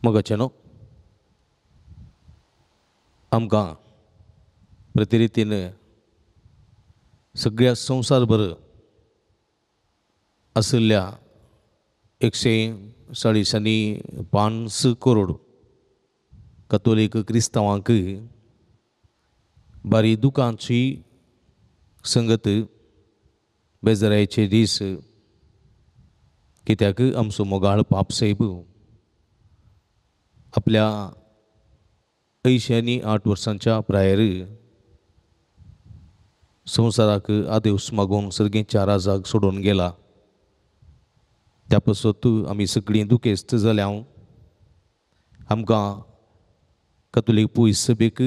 मोगाचेनो आमकां प्रतिरितीन सगळ्या संवसारभर आशिल्ल्या 140.5 करोड कतोलीक क्रिस्तांवांक बारी दुकांची संगत बेजारायचे दीस कित्याक आमचो मोगाळ पापसाहेब आपल्या 88 वर्सांच्या प्रायर संवसाराक आदेवस मागून सर्गेच्या राजाक सोडून गेला. त्या पासत आमी सगळीं दुखेस्त जाल्या. आमकां कतोलीक पयस सभेक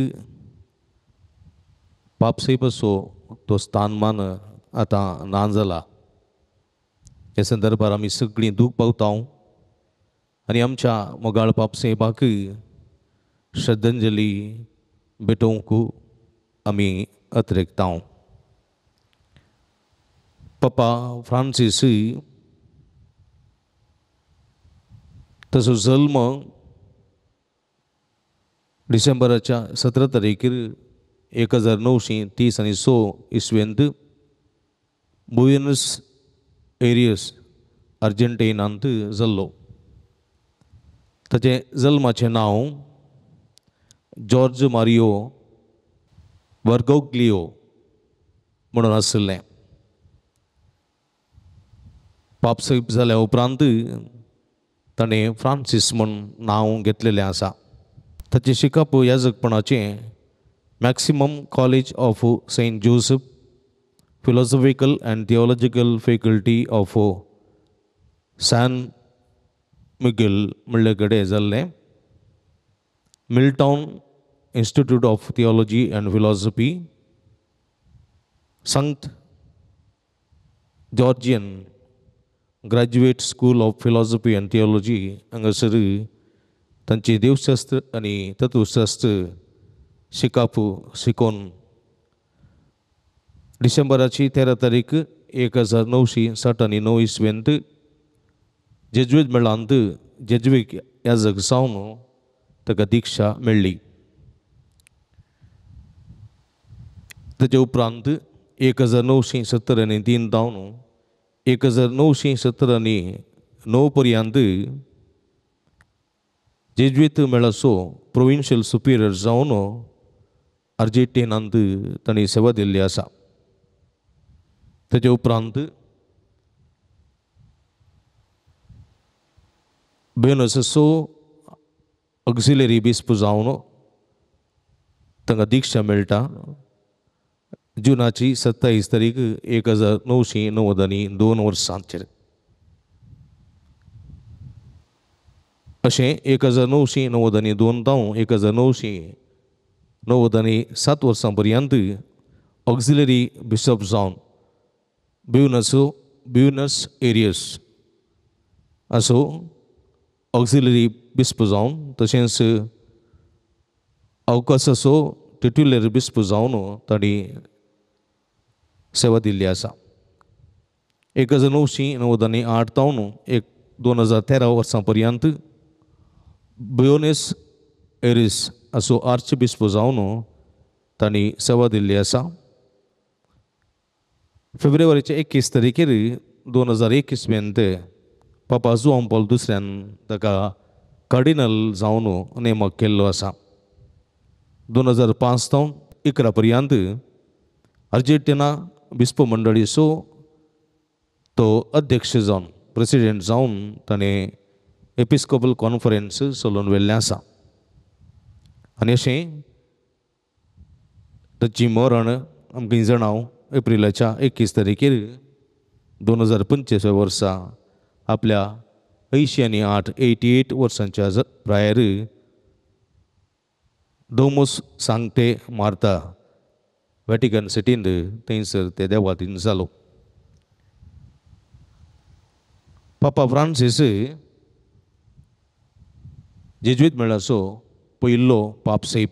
पापसाहेबाचो तो स्थानमान आतां ना जाला. ह्या संदर्भार आमी सगळीं दूख पावता आनी आमच्या मोगाळ पापसाहेबाक श्रद्धांजली भेटोवंक आमी अत्रेकता. पप्पा फ्रांसीस तसो जल्म डिसेंबराच्या 17 तारखेर 1930 आनी 6 इसवेंत बुएनस एरियस अर्जेंटिनांत जाल्लो. ताचें जल्माचें नांव जॉर्ज मारियो बर्गोग्लियो म्हणून आशिल्लें. पापसाहेब जाल्या उपरांत ताणें फ्रांसीस म्हूण नांव घेतलेलें आसा. ताचें शिकप याजकपणाचें Maximum College of Saint Joseph philosophical and theological faculty of San Miguel म्हणले कडेन जाल्लें. Milltown Institute of Theology and Philosophy, Sant Georgian Graduate School of Philosophy and Theology हांगासर तांचे देवशास्त्र आनी तत्वशास्त्र शिकप शिकोवन डिसेंबराची 13 तारीख 1969 इसवेंत जेज्वेत मेळांत जेज्वीक याजक जावन ताका दीक्षा मेळ्ळी. ताचे उपरांत 1973 जावन 1979 पर्यंत जेज्वीत मेळाचो प्रोविन्शियल सुपिरियर जावन अर्जेंटिनांत तांणी सेवा दिल्ली आसा. ताचे उपरांत ब्युनसो ऑक्सिलरी बिस्प जावन तांकां दीक्षा मेळटा जुनाची 27 तारीख 1992 वर्सांचेर. अशें 1992 जावन 1997 वर्सां पर्यंत ऑक्सिलरी बिशप जावन ब्युनस एरियस असो ऑक्सिलरी बिस्प जावन तशेंच अवकाशाचो टिट्युलर बिस्प जावन तांणी सेवा दिल्ली आसा. 1998 जावन 2013 वर्सां पर्यंत ब्युनस एरिस असो आर्च बिस्प जावन तांणी सेवा दिल्ली आसा. फेब्रुवारीच्या 21 तारखेर 2021 मेरेन पापा जुआंव पॉल दुसऱ्यान ताका कार्डिनल जावन नेमक केल्लो आसा. 2005 जावन 11 पर्यंत अर्जेंटिना बिस्प मंडळीचो तो अध्यक्ष जावन प्रेसिडेंट जावन ताणें एपिस्कोपल कॉन्फरन्स चलोवन व्हेल्लें आसा. आनी अशें ताची मरण आमकां जाणाव एप्रिलाच्या 21 तारखेर 2025 वर्सा आपल्या 88 वर्सांच्या प्रायर दोमोस सांगते मारता वेटिकन सिटींत थंयसर ते देवातीन जालो. पापा फ्रांसीस जेज्वीत मेळाचो पयलो पापसाहेब.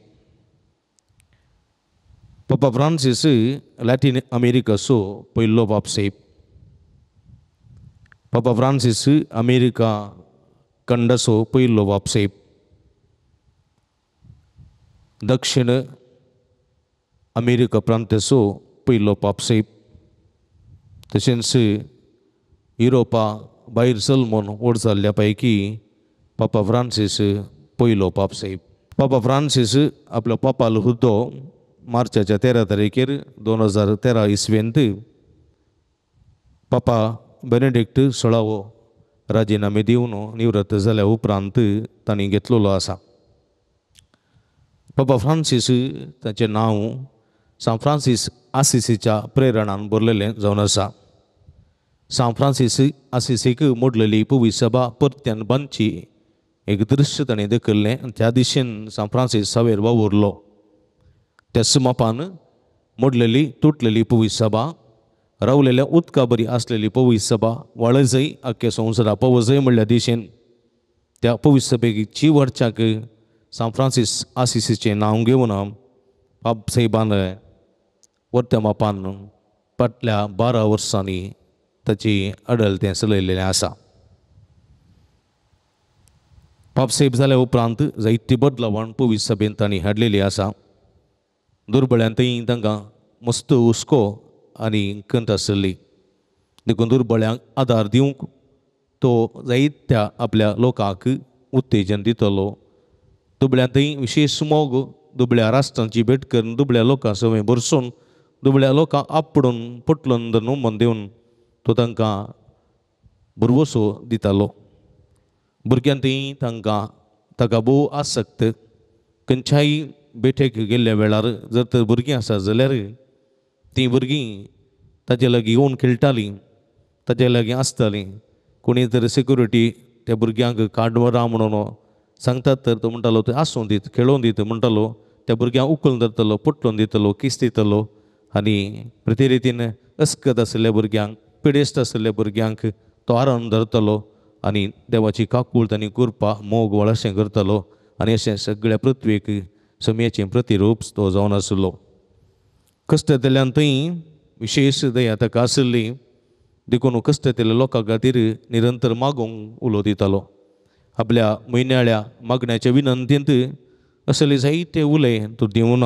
पापा फ्रांसीस लॅटीन अमेरिकाचो पयलो पापसाहेब. पापा फ्रांसीस अमेरिका खंडाचो पयलो बापसाहेब. दक्षिण अमेरिका प्रांताचो पयलो पापसाहेब, तशेंच युरोपा भायर जल्मून व्हड जाल्ल्या पैकी पापा फ्रांसीस पयलो पापसाहेब. पापा फ्रांसीस आपलो पापाल हुद्दो मार्चाच्या 13 तारखेर 2013 इसवेंत पापा बेनेडिक्ट 16वो राजिनामे दिवन निवृत्त जाल्या उपरांत तांणी घेतलेलो आसा. पापा फ्रांसीस ताचें नांव सांत फ्रांसीस आसिसीच्या प्रेरणान भरलेलें जावन आसा. सांत फ्रांसीस आसिसीक मोडलेली पवी सभा परत्यान बांदची एक दृश्य ताणें दखल्लें आनी त्या दिशेन सांत फ्रांसीस सावेर वावुरलो. त्या सुमापान मोडलेली तुटलेली पवी सभा, रावलेल्या उदका बरी आसलेली पवी सभा वाळजय आख्या संवसारा पवजय म्हणल्या दिशेन त्या पवी सभेची वर्चाक सांत फ्रांसीस आसिसीचें नांव घेवन पाप साहेबान वर्त्या मापान फाटल्या 12 वर्सांनी ताची अडल तें चलयलेलें आसा. पापसाहेब जाल्या उपरांत जायती बदलावण पवी सभेन तांणी हाडलेली आसा. दुर्बळ्यांतय तांकां मस्त हुस्को आनी खंत आसली, देखून दुर्बळ्यांक आदार दिवंक तो जायत्या आपल्या लोकांक उत्तेजन दितलो. दुबळ्यांतय विशेश मोग, दुबळ्या राष्ट्रांची भेट करून दुबळ्या लोकां सवंय भरसून दुबळ्या लोकांक आपडून पोटलून धरून दिवन तो तांकां भरवसो दितालो. भुरग्यांतय तांकां ताका भोव आसक्त. खंयच्याय भेटेक गेल्ल्या वेळार जर तर भुरगीं आसा जाल्यार तीं भुरगीं ताजे लागीं येवन खेळटालीं, ताजे लागीं आसतालीं. कोणी तर सेक्युरिटी त्या भुरग्यांक काड व्हरा म्हणून सांगतात तर तो म्हणटालो ते आसूं दीत, खेळोवन दीत म्हणटालो. त्या भुरग्यांक उखलून धरतलो, पोटलून दितलो, किस दितलो आनी प्रतिरितीन अस्कत आशिल्ल्या भुरग्यांक, पिडेस्त आशिल्ल्या भुरग्यांक तो आराम धरतलो आनी देवाची काकूळ आनी कृपा मोग वळशें करतलो आनी अशें सगळ्या पृथ्वीक समयाचें प्रतिरूप तो जावन आशिल्लो. कश्ट जाल्ल्यान थंय विशेश दया ताका आशिल्ली, देखून कश्ट जाल्ल्या लोकां खातीर निरंतर मागूंक उलो दितालो. आपल्या म्हयन्याळ्या मागण्याच्या विनंतींत असले जायते उलय तो दिवन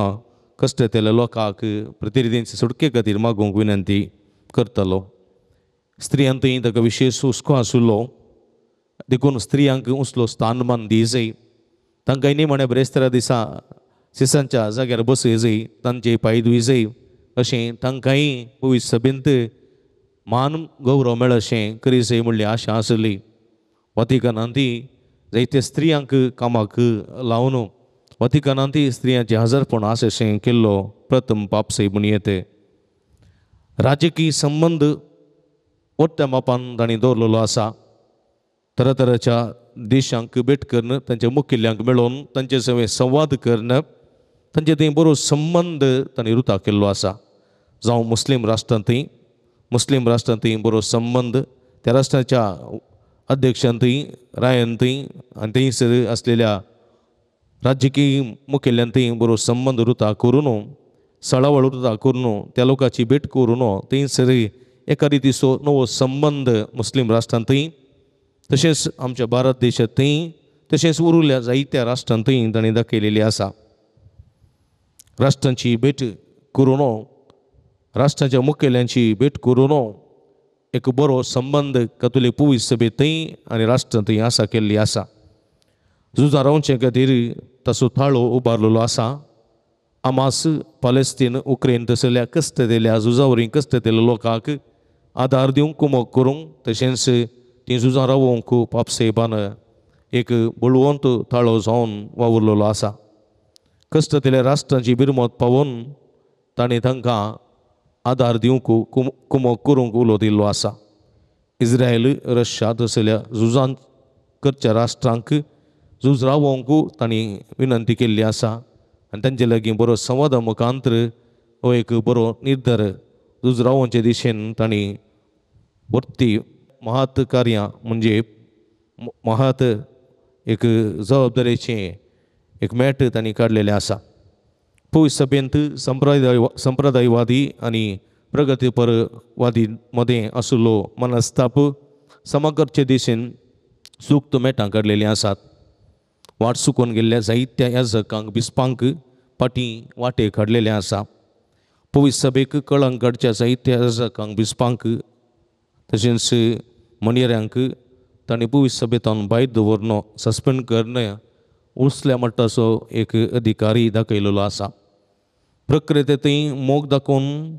कश्ट जाल्ल्या लोकांक प्रतिनिधींचे सुटके खातीर मागूंक विनंती करतालो. स्त्रियांतय ताका विशेश हुस्को आशिल्लो, देखून स्त्रियांक उसलो स्थानमान दी जाय, तांकां निमाण्या ब्रेस्तारा दिसा सिसांच्या जाग्यार बसय जाय, तांचे पांय धुय जाय, अशें तांकांय पवित्र सभेंत मान गौरव मेळ अशें करी जाय म्हणली आशा आसली. वातिकानांत जायते स्त्रियांक कामाक लावन वातिकानांत स्त्रियांचें हजारपण आसा अशें केल्लो प्रथम पापसाहेब म्हूण येते. राजकीय संबंद मोठ्या मापान तांणी दवरलेलो आसा. तरातराच्या देशांक भेट करून तांच्या मुखेल्यांक मेळोवन तांचे सगळे संवाद करून तांचे थंय बरो संबंद तांणी रुता केल्लो आसा. जावं मुस्लीम राष्ट्रांतय, मुस्लीम राष्ट्रांतय बरो संबंद त्या राष्ट्राच्या अध्यक्षांतय, रायांतय आनी थंयसर आसलेल्या राजकीय मुखेल्यांतय बरो संबंद रुता करून, सळावळ रुता करून त्या लोकांची भेट करून थंयसर एका रितीचो नवो संबंद मुस्लीम राष्ट्रांतय तशेंच आमच्या भारत देशांतय तशेंच उरिल्ल्या जायत्या राष्ट्रांतय तांणी दाखयलेली आसा. राष्ट्रांची भेट करून, राष्ट्रांच्या मुखेल्यांची भेट करून एक बरो संबंद कातोलीक पवित्र सभेंतय आनी राष्ट्रांतय आसा केल्ली आसा. झुजां रावचे खातीर ताचो थाळो उबारलेलो आसा. हमास, पालेस्तीन, उक्रेन तसल्या कश्ट दिल्या झुजावरी कश्ट दिल्ल्या लोकांक आदार दिवंक, कुमक करूंक तशेंच तीं झुजां रावोवंक पापसाहेबान एक बळवंत थाळो जावन वावुरलेलो आसा. कश्ट दिल्ल्या राष्ट्रांची बिरमत पावोवन ताणें तांकां आदार दिवंक, कुमक करूंक उलो दिल्लो आसा. इस्रायल, रशिया तसल्या झुजां करच्या राष्ट्रांक झूज रावोवंक तांणी विनंती केल्ली आसा आनी तांचे लागीं बरो संवादा मुखांतर हो एक बरो निर्धार झूज रावोवचे दिशेन तांणी व्हडती महात कार्यां म्हणजे महात एक जबाबदारेचें एक मॅट तांणी काडलेलें आसा. पवित्र सभेंत संप्रदायवादी आनी प्रगतीपरवादी मदें आशिल्लो मनस्ताप समाकरचे दिशेन सूक्त मेटां काडलेलीं आसात. वाट चुकून गेल्ल्या जायत्या याजकांक, बिस्पांक फाटीं वाटेक हाडलेलें आसा. पवित्र सभेक कळंक काडच्या जायत्या याजकांक, बिस्पांक तशेंच मणयऱ्यांक तांणी पवित्र सभेंतल्यान भायर दवरनो, सस्पेंड करून उसल्या मट्टाचो एक अधिकारी दाखयलेलो आसा. प्रकृतींत मोग दाखोवन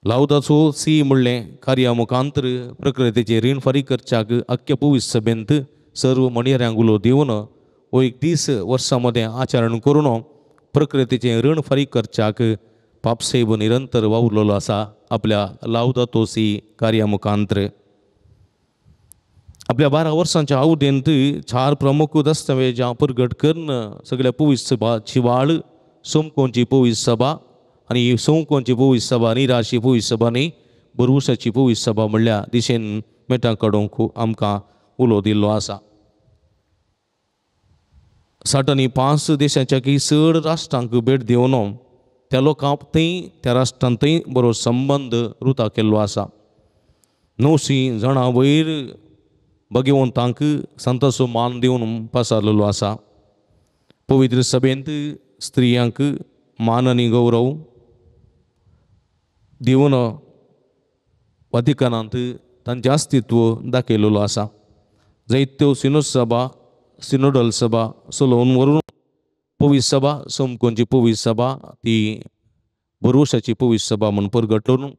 लावदाचो सी म्हणलें कार्या मुखांतर प्रकृतीचें रीण फारीक करच्याक आख्ख्या पवित्र सभेंत सर्व मणयऱ्यांक उलो दिवन हो एक दीस वर्सां मदें आचरण करून प्रकृतीचें रीण फारीक करच्याक पापसेब निरंतर वावुरलेलो आसा आपल्या लावदातो सी कार्या मुखांतर. आपल्या 12 वर्सांच्या अवधेंत 4 प्रमुख दस्तावेजां प्रगट करून सगळ्या पवित्र सभा जिवाळ, सोमकोणची पवित्र सभा आनी सोमकोणची पवित्र सभा, निराशी पवित्र सभा न्ही बरवसाची पवित्र सभा म्हणल्या दिशेन मेटां काडूंक आमकां उलो दिल्लो आसा. 60 आनी 5 देशांच्या की चड राष्ट्रांक भेट दिवन त्या लोकांक थंय त्या राष्ट्रांतय बरो संबंद रुता केल्लो आसा. 900 जाणां वयर भगवंतांक संताचो मान दिवन पासारलेलो आसा. पवित्र सभेंत स्त्रियांक मान आनी गौरव दिवन वातिकानांत तांचें अस्तित्व दाखयलेलो आसा. जायत्यो सिनोद सभा, सिनोडल सभा चलोवन व्हरून पवित्र सभा, सोमकोणची पवित्र सभा ती भरवशाची पवित्र सभा म्हूण परगट करून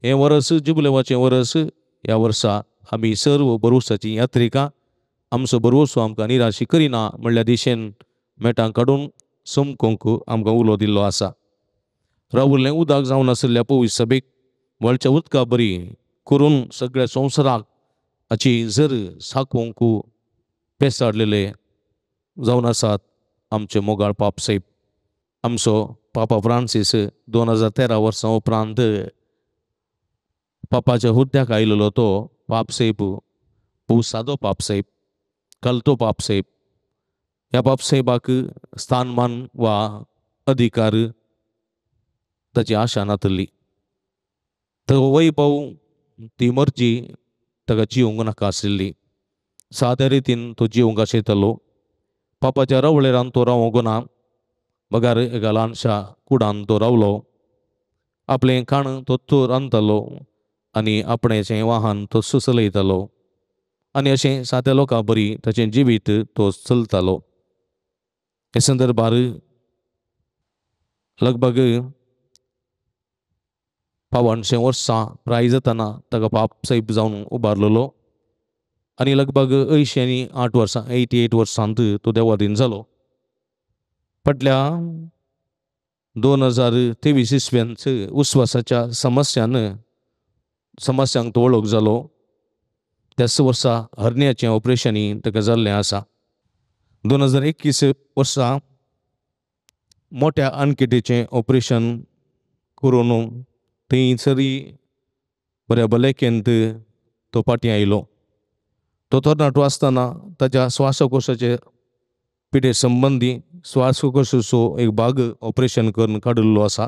हें वरस जुबलेवाचें वरस. ह्या वर्सा आमी सर्व भरवसाची यात्रिका आमचो भरवसो आमकां निराशी करिना म्हणल्या दिशेन मेटां काडून सोमकोंक आमकां उलो दिल्लो आसा. रावुल्लें उदक जावन आशिल्ल्या पवित्र सभेक वळच्या उदका बरी करून सगळ्या संवसाराक हाची जर साकोवंक पेसाडलेले जावन आसात आमचे मोगाळ पापसाहेब. आमचो पापा फ्रांसीस 2013 वर्सां उपरांत पापाच्या हुद्द्याक आयलेलो तो पापसाहेब भोव सादो पापसाहेब, कलतो पापसाहेब. ह्या पापसाहेबाक स्थानमान वा अधिकार ताची आशा नातली. तो वैभव ती मर्जी ताका जिवंक नाका आशिल्ली. साद्या रितीन तो जिवंक आशिल्लो. पापाच्या रवळेरान तो रावंक ना, बगार एका ल्हानशा कुडान तो रावलो. आपलें खाण तो रांदतालो आनी आपणाचें वाहन तो चलयतालो आनी अशें साद्या लोकां बरी ताचें जिवीत तो चलतालो. हे संदर्भार लगभग 175 वर्सां प्राय जातना ताका पापसाहेब जावन उबारलेलो आनी लगभग 88 वर्सां 88 वर्सांत तो देवाधीन जालो. फाटल्या 2023 इसव्यांत उस्वासाच्या समस्यांक तो वळख जालो. त्याच वर्सा हरण्याचें ऑपरेशनूय ताका जाल्लें आसा. 2021 वर्सा मोठ्या अनकिटीचें ऑपरेशन करून थंयसरी बऱ्या भलायकेंत तो फाटीं आयलो. तो तरणाटो आसतना ताच्या श्वासकोशाचे पिडे संबंदी श्वासकोशाचो एक भाग ऑपरेशन करून काडिल्लो आसा.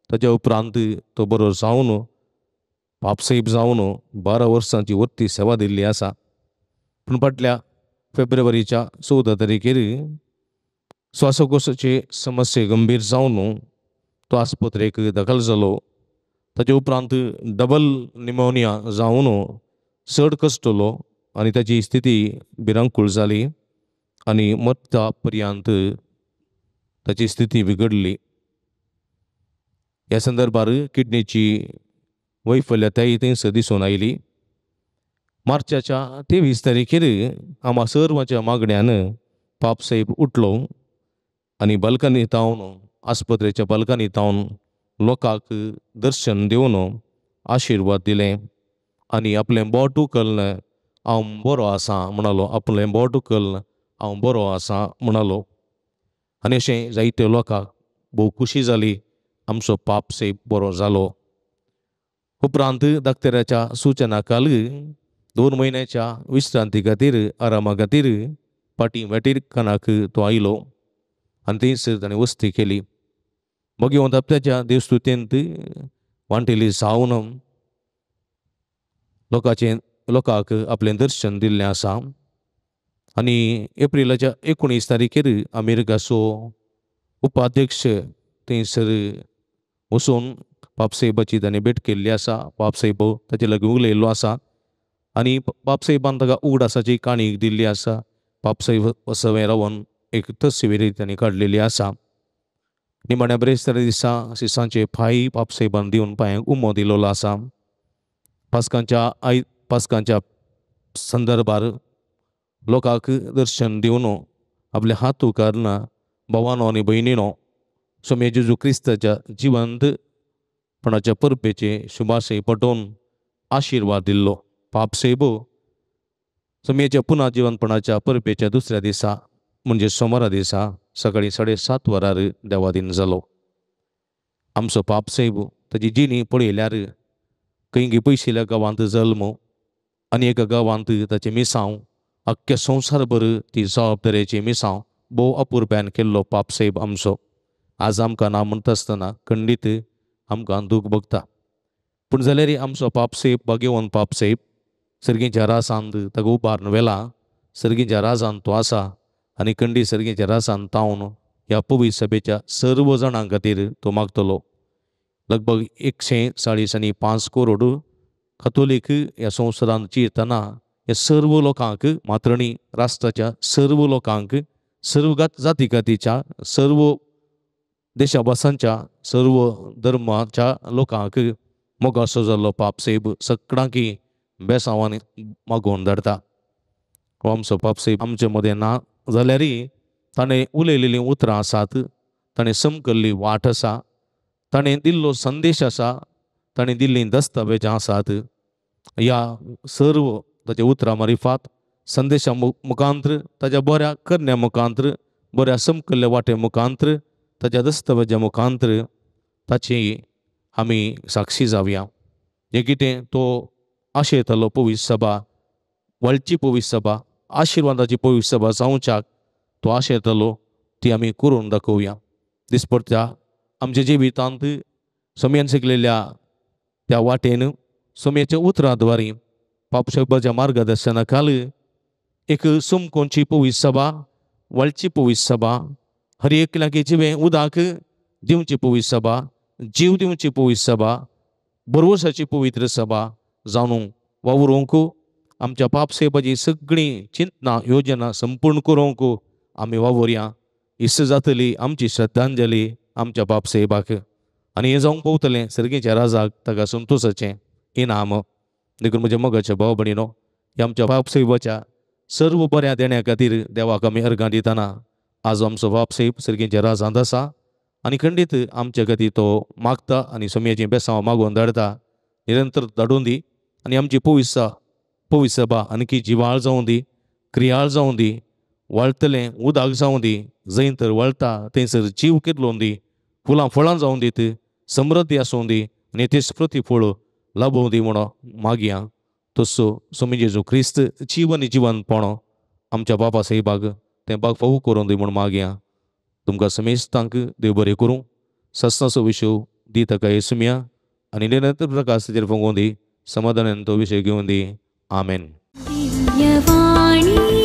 ताच्या उपरांत तो बरो जावन पापसाहेब जावन 12 वर्सांची वर्ती सेवा दिल्ली आसा. पूण फाटल्या फेब्रुवारीच्या 14 तारखेर श्वासकोशाची समस्या गंभीर जावन तो आस्पत्रेक दाखल जालो. ताचे उपरांत डबल निमोनिया जावन चड कश्टलो आनी ताची स्थिती भिरांकूळ जाली आनी मरता पर्यंत ताची स्थिती बिगडली. ह्या संदर्भार किडनीची वैफल्यताय थंयसर दिसून आयली. मार्चाच्या 23 तारखेर आमा सर्वांच्या मागण्यान पापसाहेब उठलो आनी बाल्कनी तावन आस्पत्रेच्या बाल्कनी तावन लोकांक दर्शन दिवन आशिर्वाद दिले आनी आपलें बोट उखल्लें, हांव बरो आसा म्हणालो. आपलें बोट उखल्लें, हांव बरो आसा म्हणालो. आनी अशें जायते लोकांक भोव खुशी जाली, आमचो पापसाहेब बरो जालो. उपरांत डाक्टराच्या सुचना खाल 2 म्हयन्याच्या विश्रांती खातीर, आरामा खातीर फाटीं वॅटिकनाक तो आयलो आनी थंयसर ताणें वस्ती केली. भगवंत आपल्याच्या देवस्तुतेंत वांटेली जावन लोकांक आपलें दर्शन दिल्लें आसा. आनी एप्रिलाच्या 19 तारखेर अमेरिकाचो उपाध्यक्ष थंयसर वचून पापसाहेबाची ताणें भेट केल्ली आसा. पापसाहेब ताचे लागीं उलयल्लो आसा आनी पापसाहेबान ताका उगडासाची काणी दिल्ली आसा. पापसाहेब वसवें रावन एक तस्वीर ताणें काडलेली आसा. निमाण्या ब्रेस्तारा दिसा शिसांचे पांय पापसाहेबान दिवन पांयांक उमो दिल्लो आसा. पास्कांच्या संदर्भार लोकांक दर्शन दिवन आपले हात उकारन भावानो आनी भयणीनो स्वामी जेजू क्रिस्ताच्या जिवंतपणाच्या परबेचे शुभाशय पटोवन आशिर्वाद दिल्लो. पापसाहेब स्वामीच्या पुनः जिवंतपणाच्या परबेच्या दुसऱ्या दिसा म्हणजे सोमारा दिसा सकाळीं 7:30 वरार देवादीन जालो. आमचो पापसाहेब ताची जिणी पळयल्यार खंय पयशिल्ल्या गांवांत जल्म आनी एका गांवांत ताचें मिसांव अख्ख्या संवसारभर ती जबाबदारेची मिसांव भोव अपुरब्यान केल्लो पापसाहेब आमचो. आज आमकां ना म्हणटा आसतना खंडीत आमकां दूख भोगता, पूण जाल्यार आमचो पापसाहेब भाग्यवंत पापसाहेब सर्गीच्या राजांत ताका उबारून व्हेला. सर्गीच्या राजांत तो आसा आनी खंडी सर्गीच्या राजांत तावन ह्या पवित्र सभेच्या सर्व जाणां खातीर तो मागतलो. लगभग 140.5 करोड कथोलीक ह्या संवसारांत जियेतना ह्या सर्व लोकांक मात्रणी राष्ट्राच्या सर्व लोकांक सर्व जाती जातीच्या सर्व देशाभासांच्या सर्व धर्माच्या लोकांक मोगासो जाल्लो पापसाहेब सगळ्यांकी बेसांवांनी मागोवन धाडटा. हो आमचो पापसाहेब आमचे मदें ना जाल्यारय ताणें उलयलेलीं उतरां आसात, ताणें समकल्ली वाट आसा, ताणें दिल्लो संदेश आसा, ताणें दिल्लीं दस्तावेजां आसात. ह्या सर्व ताच्या उतरां मारिफात संदेशा मुखांत्र ताच्या बऱ्या करण्या मुखांत्र बऱ्या समकल्ल्या वाटे मुखांत्र ताच्या दस्तावेजा मुखांत्र ताची आमी साक्षी जावया. जें कितें तो आशयतालो पवित्र सभा वळची पवित्र सभा आशिर्वादाची पवित्र सभा जावच्याक तो आशयतालो ती आमी करून दाखोवया. दिसपडत्या आमच्या जिवितांत सोम्यान शिकलेल्या त्या वाटेन सोम्याच्या उतरां द्वारे पापसाहेबाच्या मार्गदर्शना खाल एक सुमकोनची पवित्र सभा वळची पवित्र सभा हर एकल्याक जिवें उदक दिवची पवित्र सभा जीव दिवची पवित्र सभा बरवसाची पवित्र सभा जावन वावरूंक आमच्या पापसाहेबाची सगळीं चिंतना योजना संपूर्ण करूंक आमी वावुरया. इस्त जातली आमची श्रद्धांजली आमच्या पापसाहेबाक आनी हें जावंक पावतलें सर्गीच्या राजाक ताका संतोशाचें इनाम. देखून म्हज्या मोगाच्या भाव भयणीनो ह्या आमच्या पापसाहेबाच्या सर्व बऱ्या देण्या खातीर देवाक आमी अर्गां दितना आज आमचो पापसाहेब सर्गीच्या राजांत आसा आनी खंडीत आमच्या खातीर तो मागता आनी सोम्याचीं बेसांवां मागोवन धाडटा. निरंतर धाडून दी आनी आमची पवित्र सभा आणखी जिवाळ जावं दी, क्रियाळ जावं दी, वळतलें उदक जावं दी, जंय तर वळटा थंयसर जीव कितलोवन दी, फुलां फळां जावं दीत, समृद्धी आसूं दी आनी तेच प्रतिफळ लाभोवं दी म्हणून मागया. तसो स्वामी जेजू क्रिस्त जीव आनी जिवनपण आमच्या बापा साहेबाक तें बाग फावू करून दी म्हूण मागया. तुमकां समेस्तांक देव बरें करूं. सस्नाचो विशय दी ताका येसुमया आनी निरंतर प्रकाश ताचेर फुगोवन दी, समाधानान तो विशय घेवन दी. आमेन. दिव्यवाणी.